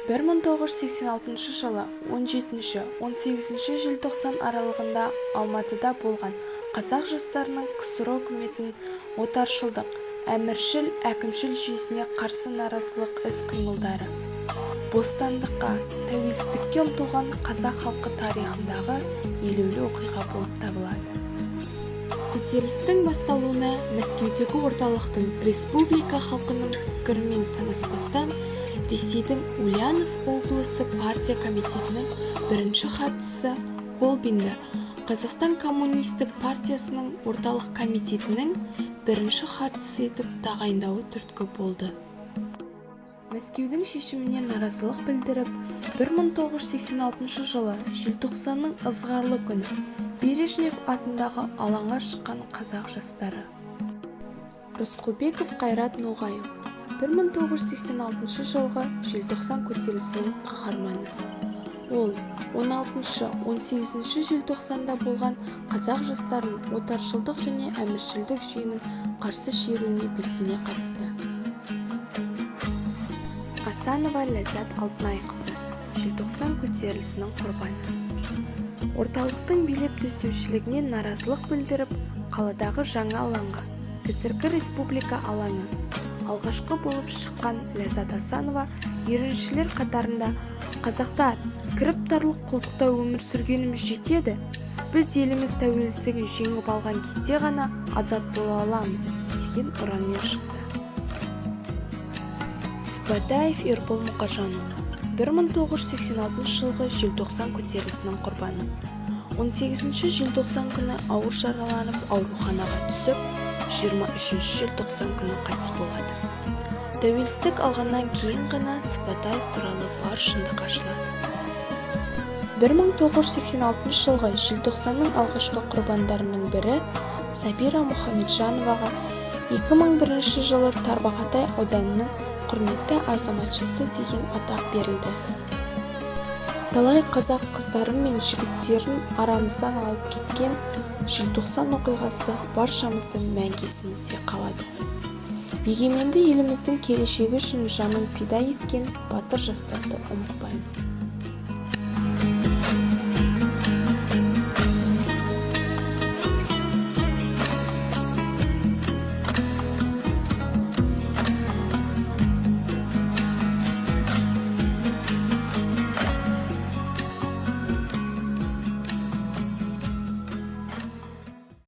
1986 жылы 17-18 желтоқсан аралығында Алматыда болған қазақ жастарының КСРО үкіметінің отаршылдық, әміршіл, әкімшіл жүйесіне қарсы наразылық іс-қимылдары бостандыққа, тәуелсіздікке ұмтылған қазақ халқы тарихындағы елеулі оқиға болып табылады. Көтерілістің басталуына Мәскеудегі орталықтың республика халқының пікірімен санаспастан Ресейдің Ульянов облысы партия комитетінің бірінші хатшысы Колбинді Қазақстан Коммунистік партиясының орталық комитетінің бірінші хатшысы етіп тағайындауы түрткі болды. Мәскеудің шешіміне наразылық білдіріп, 1986 жылы желтоқсанның ызғарлы күні Брежнев атындағы алаңға шыққан қазақ жастары. Рысқұлбеков Қайрат Ноғайұлы, 1986 жылғы Желтоқсан көтерілісінің қаһарманы. Ол 16-18 желтоқсанда болған қазақ жастарының отаршылдық және әміршілдік жүйенің қарсы шеруіне белсене қатысты. Асанова Ләззат Алтынайқызы, Желтоқсан көтерілісінің құрбаны. Орталықтың билеп төстеушілігіне наразылық білдіріп, қаладағы жаңа алаңға, қазіргі Республика алаңы, алғашқы болып шыққан Ләззат Асанова еріншілер қатарында «Қазақтар, кіріптарлық құлдықта өмір сүргеніміз жетеді. Біз еліміз тәуелсіздігін жеңіп алған кезде ғана азат бола аламыз» деген ұранмен шықты. Сыпатаев Ербол Мұқажанұлы, 1986 жылғы Желтоқсан көтерілісінің құрбаны. 18 желтоқсан күні ауыр жараланып, ауруханаға түсіп, 23 желтоқсан күні қайтыс болады. Тәуелсіздік алғаннан кейін ғана Сыпатаев туралы бар шындық ашылады. 1986 жылғы Желтоқсанның алғашқы құрбандарының бірі Сабира Мұхамеджановаға 2001 жылы Тарбағатай ауданының құрметті азаматшасы деген атақ берілді. Талай қазақ қыздары мен жігіттерін арамыздан алып кеткен Желтоқсан оқиғасы баршамыздың мәңгі есімізде қалады. Егеменді еліміздің келешегі үшін жанын пида еткен батыр жастарды ұмытпаймыз.